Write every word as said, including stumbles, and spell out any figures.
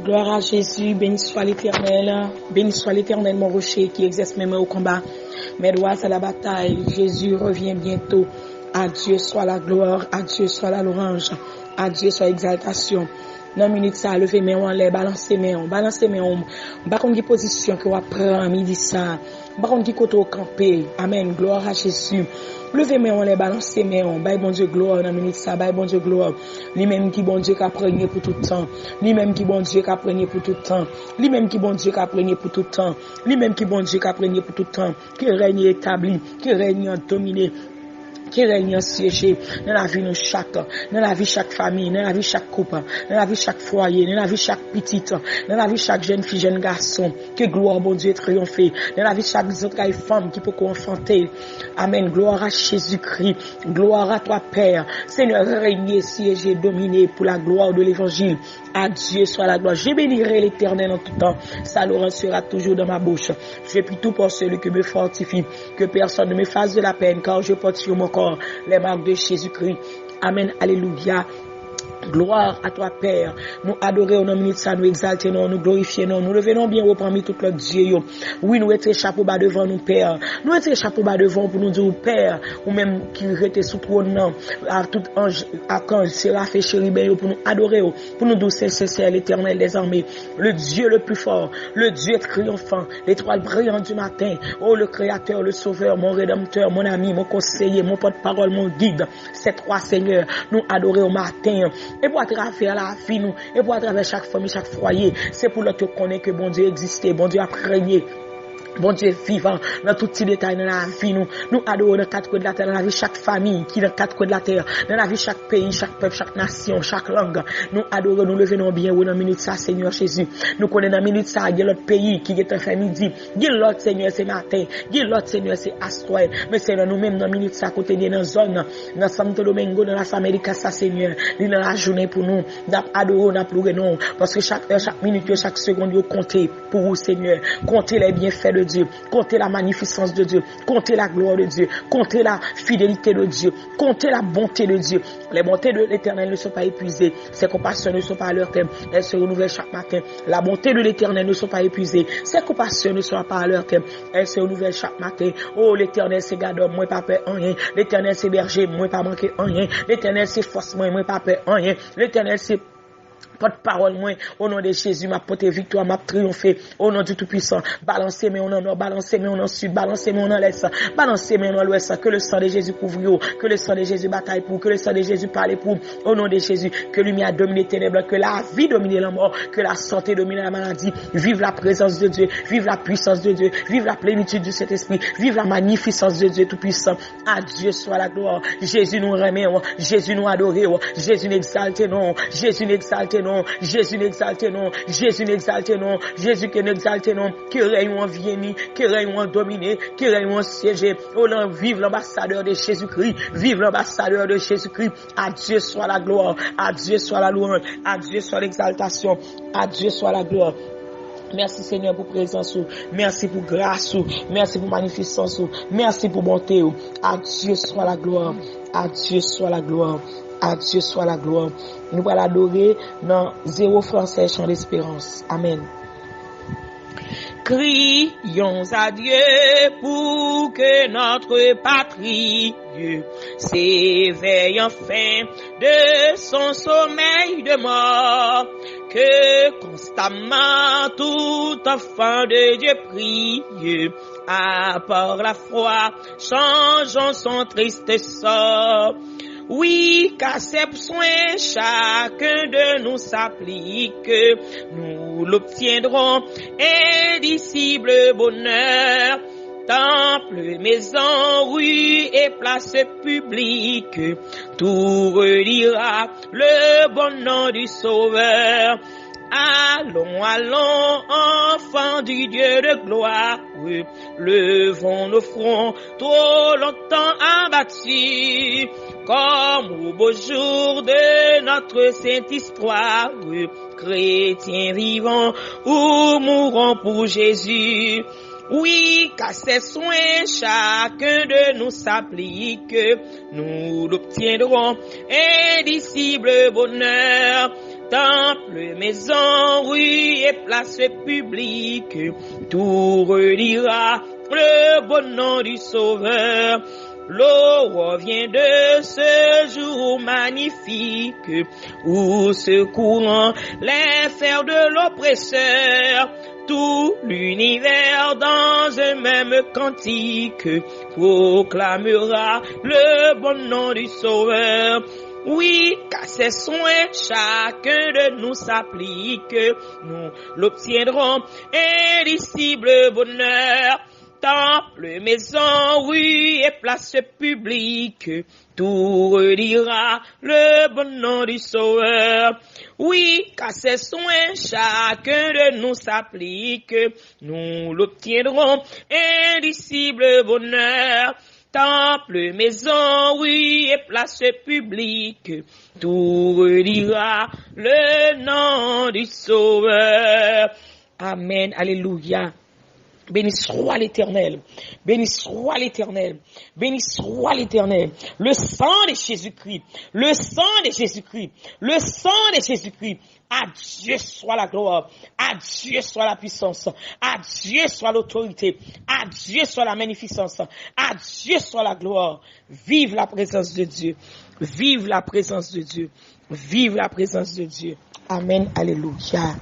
Gloire à Jésus, béni soit l'Éternel, béni soit l'Éternel, mon rocher qui exerce mes mains au combat, mes doigts à la bataille. Jésus revient bientôt. À Dieu soit la gloire, à Dieu soit la louange, à Dieu soit l'exaltation. Nan minit sa, leve men w anlè, balanse men w, balanse men w. M pa konn ki pozisyon ke w ap pran midi sa. M pa konn ki kote w kanpe. Amèn. Gloire à Jésus. Leve men w anlè, balanse men w. Bay Bondye glwa nan minit sa. Bay Bondye glwa. Li menm ki Bondye k ap renye pou tout tan. Li menm ki Bondye k ap renye pou tout tan. Li menm ki Bondye k ap renye pou tout tan. Li menm ki Bondye k ap renye pou tout tan. Ke rèy li etabli. Ke rèy li an domine. Ke rèy li an syeje nan lavi nou chak, nan lavi chak fanmi, nan lavi chak koup, nan lavi chak fwaye, nan lavi chak pitit, nan lavi chak jèn fi, jèn gason. Ke glwa Bondye triyonfe nan lavi chak zantray fanm ki poko anfante. Amèn. Gloire à Jésus-Christ. Gloire à toi, Père. Seigneur, règne, siéger, dominer pour la gloire de l'évangile. À Dieu soit la gloire. Je bénirai l'Éternel en tout temps. Sa louange sera toujours dans ma bouche. Je puis tout pour celui qui me fortifie. Que personne ne me fasse de la peine, car je porte sur mon corps les marques de Jésus-Christ. Amèn. Alelouya. Gloire à toi, Père. Nou adore w nan minit sa, nou egzalte non, nou glorifye non, nou leve non byen wo pami tout lòt dye yo. Wi, nou retire chapo ba devan nou, Pè. Nou retire chapo ba devan w pou nou di w, Pè, ou menm ki rete sou twòn nan, ak tout anj, ak anj, serafen, cheriben yo, pou nou adore w, pou nou di w, Sen, Sen, Sen, Letènèl dèzame, le Dieu le plus fort, le Dieu triomphant, l'étoile brillante du matin, oh, le Créateur, le Sauveur, mon Rédempteur, mon ami, mon conseiller, mon porte-parole, mon guide, ces trois seigneurs, nou adore w maten an. E pou atravè lavi nou, e pou atravè chak fanmi, chak fwaye, se pou lòt yo konnen ke Bondye egziste, Bondye ap renye. Bondye vivan nan tout ti detay nan lavi nou. Nou adore w nan kat kwen de latè, nan lavi chak fanmi ki nan kat kwen de latè, nan lavi chak peyi, chak pèp, chak nasyon, chak lang. Nou adore w, nou leve non byen wo nan minit sa, Senyè Jezi. Nou konnen nan minit sa, gen lòt peyi ki gentan fè midi. Gen lòt, Senyè, se maten. Gen lòt, Senyè, se aswè. Men, Senyè, nou menm nan minit sa, kote n ye nan zòn nan, nan Santo Domingo, nan Las Americas sa, Senyè, li nan lajounen pou nou. N ap adore w, n ap louwe non w. Paske chak è, chak minit yo, chak segonn yo konte pou ou, Senyè. Konte les bienfaits de Dieu. Konte la magnificence de Dieu. Konte la gloire de Dieu. Konte la fidélité de Dieu. Konte la bonté de Dieu. Les bontés de l'Éternel ne sont pas épuisées. Ses compassions ne sont pas à leur terme. Elles se renouvellent chaque matin. La bonté de l'Éternel ne sont pas épuisées. Ses compassions ne sont pas à leur terme. Elles se renouvellent chaque matin. Oh, Letènèl se gadò m, mwen pa pè anyen. Letènèl se bèje m, mwen pa manke anyen. Letènèl se fòs mwen, mwen pa pè anyen. Letènèl se pòtpawòl mwen. O non de Jezi, m ap pote viktwa, m ap triyonfe. O non di Toupisan, balanse men w nan nò, balanse men w nan sid, balanse men w nan lès, balanse men w nan lwès. Ke le san de Jezi kouvri w, ke le san de Jezi batay pou w, ke le san de Jezi pale pou w. O non de Jezi, ke limyè domine tenèb, ke lavi domine lanmò, ke la sante domine la maladi. Vive la présence de Dieu, vive la puissance de Dieu, vive la plénitude du Saint-Esprit, vive la magnificence de Dieu Tout-Puissant. À Dieu soit la gloire. Jezi, nou renmen w. Jezi, nou adore w. Jezi, nou egzalte non w. Jezi, nou egzalte non w. Jezi, nou egzalte non w. Jezi, nou egzalte non w. Jezi, ke nou egzalte non w. Ke rèy ou an vini, ke rèy ou an domine, ke rèy ou an syeje. O lan, vive l'ambassadeur de Jésus-Christ. Vive l'ambassadeur de Jésus-Christ. À Dieu soit la gloire. À Dieu soit la louange. À Dieu soit l'exaltation. À Dieu soit la gloire. Mèsi, Senyè, pou prezans ou. Mèsi pou gras ou. Mèsi pou manifestans ou. Mèsi pou bonte ou. À Dieu soit la gloire. À Dieu soit la gloire. À Dieu soit la gloire. Nou pral adore nan Zéro Français Chant d'Espérance. Amèn. Crions à Dieu pour que notre patrie s'éveille enfin de son sommeil de mort, que constamment tout enfant de Dieu prie, à part la foi, changeons son triste sort. Oui, qu'à ses soins chacun de nous s'applique, nous l'obtiendrons, indicible bonheur. Temple, maison, rue et place publique, tout redira le bon nom du Sauveur. Allons, allons, enfants du Dieu de gloire, levons nos fronts trop longtemps abattus, comme au beau jour de notre sainte histoire, chrétiens vivons ou mourons pour Jésus. Oui, qu'à ses soins chacun de nous s'applique, nous l'obtiendrons, indicible bonheur. Temple, maison, rue et place publique, tout redira le bon nom du Sauveur. L'aurore vient de ce jour magnifique où se courant les fers de l'oppresseur. Tout l'univers dans un même cantique proclamera le bon nom du Sauveur. Oui, qu'à ses soins, chacun de nous s'applique, nous l'obtiendrons, indicible bonheur. Temple, maison, rue et place publique, tout redira le bon nom du Sauveur. Oui, qu'à ses soins, chacun de nous s'applique, nous l'obtiendrons, indicible bonheur. Temple, maison, rue et place publique, tout redira le nom du Sauveur. Amen, alelouya. Béni soit l'Éternel. Béni soit l'Éternel. Béni soit l'Éternel. Le sang de Jésus-Christ. Le sang de Jésus-Christ. Le sang de Jésus-Christ. À Dieu soit la gloire. À Dieu soit la puissance. À Dieu soit l'autorité. À Dieu soit la magnificence. À Dieu soit la gloire. Vive la présence de Dieu. Vive la présence de Dieu. Vive la présence de Dieu. Amen. Alelouya.